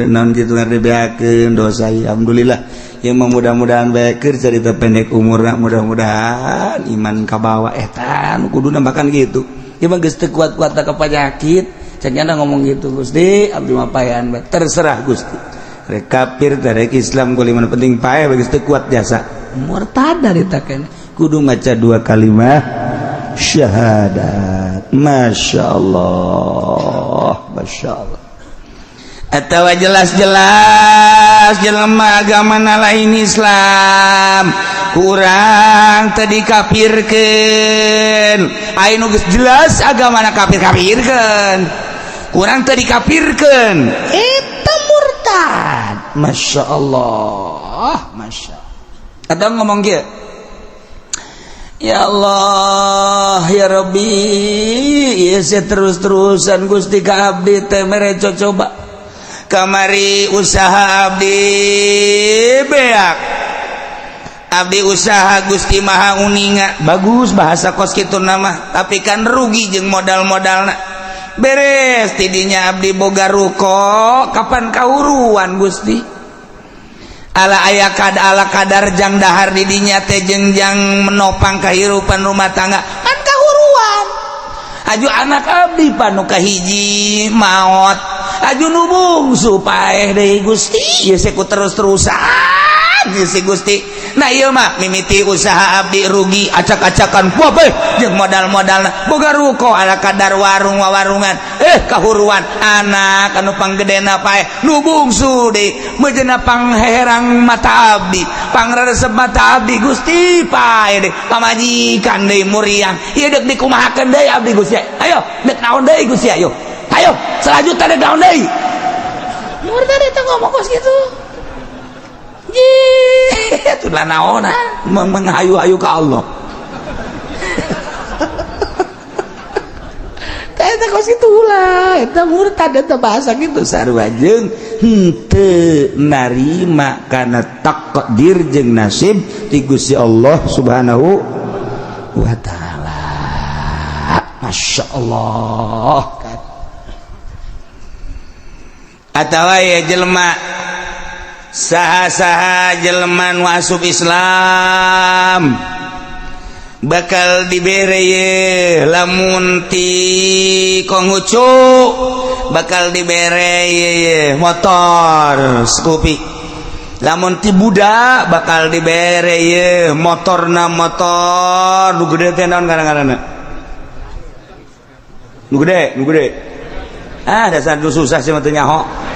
A: naon kitu dibeakeun dosa. Alhamdulillah ya, mudah-mudahan bae keur cerita pendek umurna, mudah-mudahan iman kabawa. Eta nu kuduna bahkan gitu ya mah, geus teu kuat-kuat ka penyakit cenah ngomong gitu, "Gusti, abdi mah paehan, terserah Gusti, rek kafir rek Islam kuliman, penting paeh." Geus teu kuat jasa murtad dari taken kudu maca dua kalimat syahadat. Masya Allah, Masya Allah. Atau jelas-jelas jelema agama lain Islam kurang tadi kafirkeun. Aya nu geus jelas agama kafir, kafirkeun kurang tadi kafirkeun, eta murtad. Masya Allah, Masya. Atau ngomong kieu, "Ya Allah, ya Rabbi, ya saya terus-terusan Gusti ka abdi teh mere coba, kamari usaha abdi beak, abdi usaha, Gusti Maha uninga." Bagus bahasa kos kitu nama, tapi kan rugi jeung modal-modalna. Beres tidinya abdi boga ruko, kapan kahuruan, Gusti? Ala aya kad ala kadar jang dahar didinya teh jeung jang menopang kehidupan rumah tangga kan kahuruan. Aju anak abdi panu kahiji maot, aju nu bungsu paeh deui, Gusti. Ieu ku terus-terusan ieu si Gusti. Nah, ieu mah mimiti usaha abdi rugi acak-acakan kabeh jeung modal-modalna, boga ruko ala kadar warung wawarungan, kahuruan. Anak anu panggedena paeh, nu bungsu deui meujeuhna pangherang mata abdi, pangresep mata abdi, Gusti, paeh deui. Pamajikan deui muriang. Ieu deuk dikumahakeun deui abdi, Gusti? Ayo, deuk naon deui, Gusti? Ayo, ayo, selanjutnya deuk naon deui? Murtad eta ngomong kos kitu. Itulah naon menghayu-hayu ke Allah. Eta kos kitu lah, eta murtad eta bahasa gitu. Sarua jeung henteu narima kana takdir jeung nasib ti Gusti Allah Subhanahu wa taala. Masya Allah. Atawa ya jelema saha-saha jelema nu asup Islam bakal dibere ye, lamun ti Konghucu bakal dibere ye motor Scoopy, lamun ti Buddha bakal dibere ye motorna motor nu gede teh. Naon kadang-kadang nu gede, nu gede? Ah, dasar nu susah sih mah teu nyaho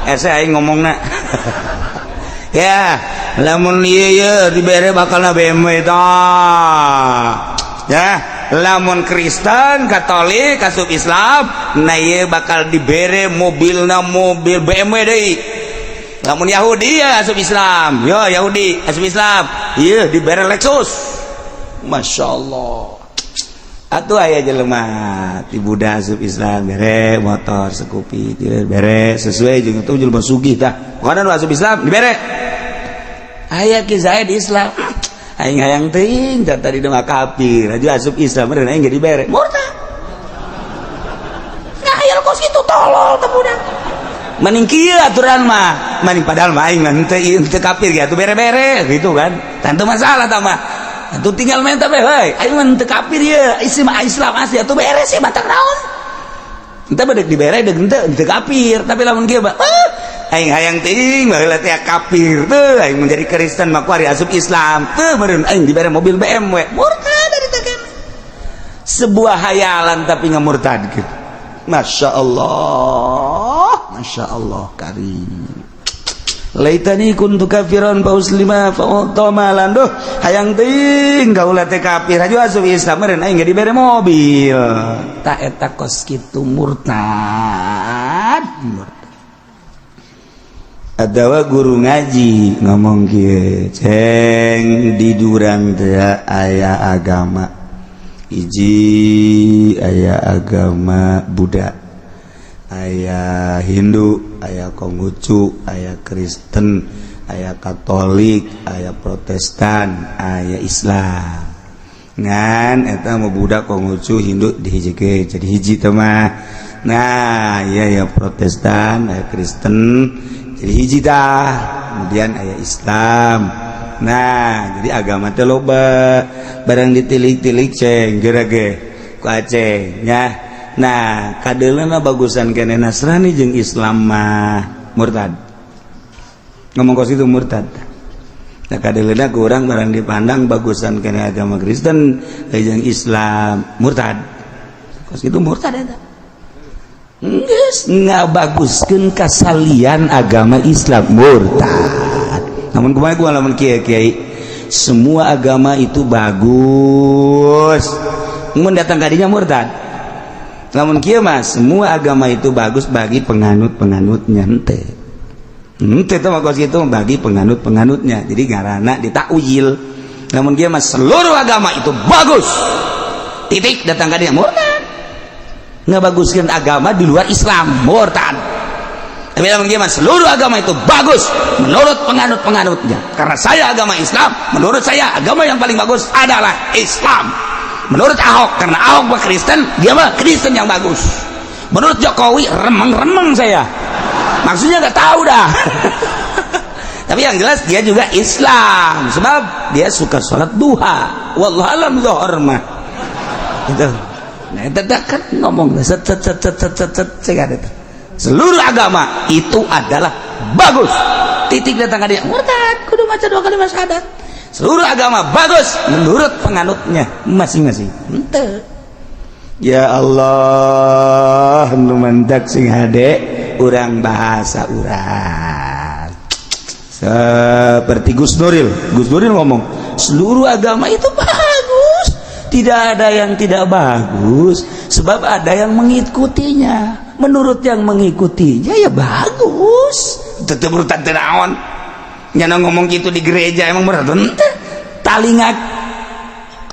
A: ese aing ngomongna ya. Lamun ieu ye dibere bakalna BMW tah ya. Lamun Kristen Katolik asup Islam, nah ieu bakal dibere mobilna mobil BMW deui. Lamun Yahudi ya asup Islam, yo Yahudi asup Islam ieu dibere Lexus. Masya Allah. Atuh aya jelema ti Buddha asup Islam bere motor Scoopy, bere sesuai jeung itu jelema sugih tah. Pokona nu asup Islam dibere. Aya ki Zaid Islam, aing hayang teuing tadi mah kafir, aju asup Islam meureun aing ge dibere. Murtad. Ngahayal kos kitu, tolol teh budak. Mending kieu aturan mah, mending padahal mah aing mah henteu henteu kafir ge atuh bere-bere gitu kan. Tentu masalah tah mah. Atuh tinggal minta bae, heuy, aing mah henteu kafir ieu, isi mah Islam asli atuh beres sih batak naon. Henteu bedek dibere deuk henteu henteu kafir, tapi lamun kieu mah, ah, aing hayang teuing baheula teh kafir teu, aing menjadi Kristen mah kuari asup Islam teu meureun aing dibere mobil BMW. Murtad dari teh. Sebuah hayalan tapi ngamurtad gitu. Masya Allah, Masya Allah karim. Laitani kuntu kafiran fa uslima fa malan. Duh, hayang teuing kaula teh kafir, aju asup Islam meureun aing ge dibere mobil. Tak eta kos kitu murtad, murtad. Atawa guru ngaji ngomong kieu, "Ceng, di durang teh aya agama hiji, aya agama Buddha, aya Hindu, aya Konghucu, aya Kristen, aya Katolik, aya Protestan, aya Islam. Ngan eta mah budak Konghucu Hindu dihijikeun jadi hiji teh mah. Nah, iya ya Protestan, aya Kristen jadi hiji dah. Kemudian aya Islam. Nah, jadi agama teh loba barang ditilik-tilik ceng geura ge ku Aceh nya. Nah, kadeuleuna bagusan kene Nasrani jeung Islam mah murtad. Ngomong kos itu murtad. Nah, kadeuleuna ku urang barang dipandang bagusan kene agama Kristen jeung Islam murtad. Kos itu murtad eta. Geus ngabaguskeun kasalian agama Islam murtad. Namun kumaha gua lamun kiai kiai semua agama itu bagus. Mun datang kadinya murtad. Lamun kieu mah semua agama itu bagus bagi penganut-penganutnya henteu. Henteu teh mah kos kitu bagi penganut-penganutnya. Jadi ngaranna ditakwil. Lamun kieu mah seluruh agama itu bagus. Titik datang kadinya murtad. Ngabaguskeun agama di luar Islam murtad. Tapi lamun kieu mah seluruh agama itu bagus menurut penganut-penganutnya. Karena saya agama Islam, menurut saya agama yang paling bagus adalah Islam. Menurut Ahok, karena Ahok mah Kristen, dia mah Kristen yang bagus. Menurut Jokowi, remeng-remeng saya. Maksudnya nggak tahu dah. Tapi yang jelas dia juga Islam, sebab dia suka sholat duha. Wallahu alam zuhur mah. Itu. Nah, itu kan ngomong set set set set set set set set. Seluruh agama itu adalah bagus. Titik datang ke dia murtad, kudu maca dua kali syahadat. Seluruh agama bagus menurut penganutnya masing-masing. Henteu. Ya Allah, nu mantak sing hade urang bahasa urang. Seperti Gus Nuril, Gus Nuril ngomong, seluruh agama itu bagus. Tidak ada yang tidak bagus, sebab ada yang mengikutinya. Menurut yang mengikutinya ya bagus. Tetep murtad teu naon. Nyana ngomong gitu di gereja emang murtad henteu. Talinga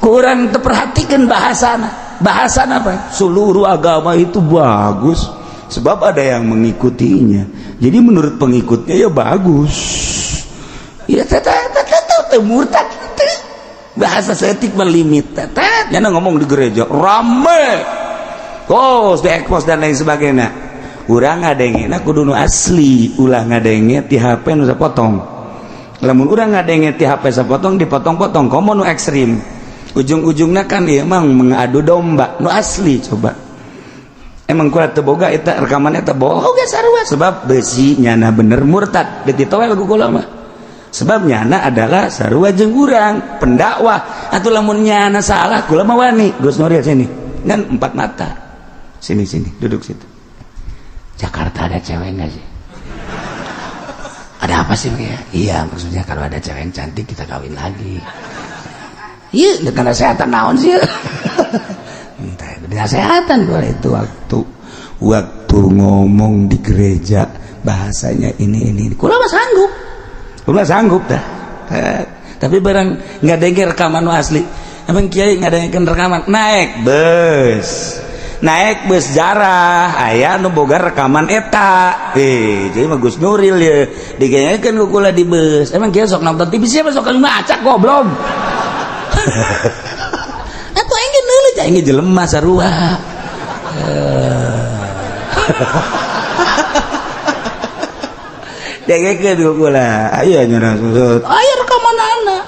A: kurang terperhatikan bahasana. Bahasana apa? Seluruh agama itu bagus sebab ada yang mengikutinya. Jadi menurut pengikutnya ya bagus. Ya tetep murtad teu. Bahasa setik melimit. Tetep nyana ngomong di gereja rame. Kos di ekspos dan lain sebagainya. Urang ngadengena kudu nu asli, ulah ngadenge ti HP nu sapotong. Lamun urang ngadenge ti HP sapotong dipotong-potong komo nu ekstrim. Ujung-ujungnya kan dia emang mengadu domba nu asli coba. Emang kula teu boga eta rekaman eta boga sarua sebab besi nyana bener murtad dititoel ku kula mah. Sebab nyana adalah sarua jeung urang pendakwah atuh lamun nyana salah kula mah wani. Gus Nuril sini kan empat mata. Sini sini duduk situ. Jakarta ada cewek nggak sih? Ada apa sih ya? Iya maksudnya kalau ada cewek yang cantik kita kawin lagi. Iya dengan kesehatan naon sih? Entah kesehatan boleh itu waktu ngomong di gereja bahasanya ini. Kula mah sanggup. Kula sanggup dah. Tapi barang nggak denger rekaman asli. Emang kiai nggak dengerin rekaman naik bus. Naik bus jarah aya nu boga rekaman eta. Jadi mah Gus Nuril ya digenyekeun ku kula di bus. Emang kiai sok nonton TV siapa sok macak goblok. Atuh aing ge neuleuh aing ge jelema sarua. Dengekeun ku kula. Aya nyerang susut. Aya rekamanana.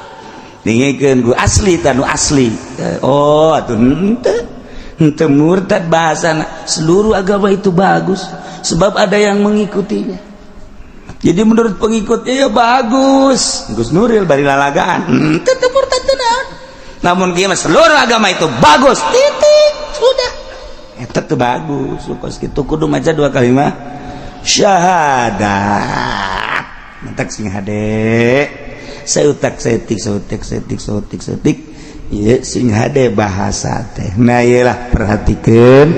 A: Dengekeun ku asli tanu asli. Oh atuh henteu. Henteu murtad bahasana. Seluruh agama itu bagus sebab ada yang mengikutinya. Jadi menurut pengikutnya ya bagus. Gus Nuril bari lalagaan. Henteu murtad teu naon. Namun kieu mah seluruh agama itu bagus. Titik. Sudah. Eta teu bagus. Kos kitu kudu maca dua kalimat syahadat. Mantak sing hade. Seutak setik seutik setik seutik setik. Ieu sing hade bahasa teh. Nah ieu lah perhatikeun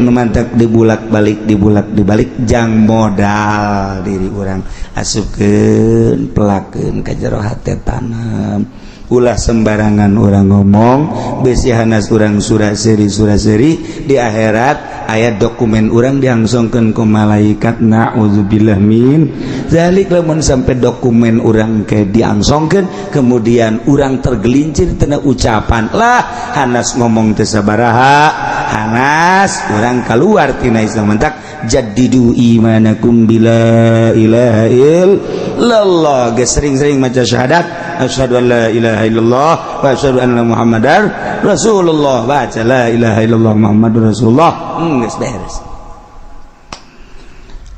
A: nu mantak dibulak-balik dibulak dibalik jang modal diri urang asupkeun pelakeun ka jero hate tanam. Ulah sembarangan urang ngomong, besi hanas urang surat seri surat seri di akhirat aya dokumen urang diangsongkeun ku malaikat. Naudzubillah min zalik. Lamun sampai dokumen urang ke diangsongkeun, kemudian urang tergelincir tina ucapan lah, hanas ngomong teu sabaraha, hanas urang keluar tina Islam. Mentak jaddidu imanakum bila ilaha illallah. Geus sering-sering maca syahadat, asyhadu an la ilaha illallah wa asyhadu anna muhammadar rasulullah. Baca la ilaha illallah muhammadur rasulullah, geus beres.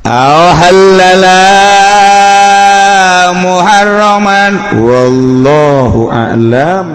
A: Aw halala muharraman, wallahu a'lam.